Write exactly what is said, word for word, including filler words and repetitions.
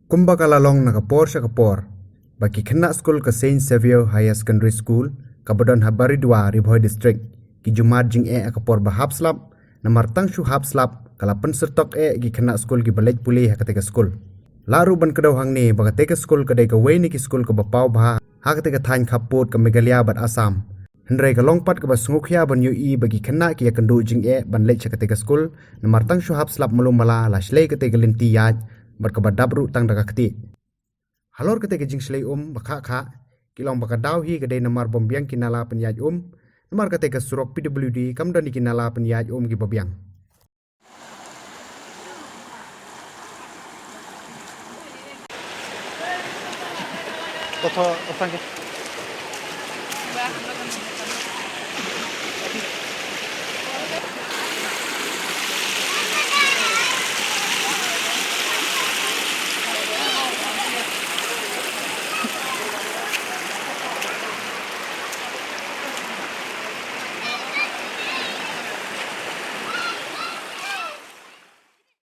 Kumba ka la long na ka por sha ka por, ba ki khynnah skul ka Saint Xavier Higher Secondary School, kaba don ha Baridua, Ri Bhoi District, ki ju mad jingeh ha ka por ba hap slap, namar tang shu hap slap, ka la pynsyrtok eh ki khynnah skul kiba leit pule ha katei ka skul. La ruh ban kdew hangne ba katei ka skul ka dei kawei na ki skul kaba paw bha ha katei ka thaiñ khappud ka Meghalaya bad Assam. Hynrei ka long pat kaba sngewkhia ban ïohi ba ki khynnah ki ïakynduh jingeh ban leit sha katei ka skul, namar tang shu hap slap malu mala la shlei katei ka lynti ïaid, bad kaba dap ruh tang da ka ktieh. Halor katei ka jingshlei um ba khah khah, ki long ba ka daw hi ka dei namar bym biang ki nala pynïaid um, namar katei ka surok P W D kam don ïa ki nala pynïaid um kiba biang.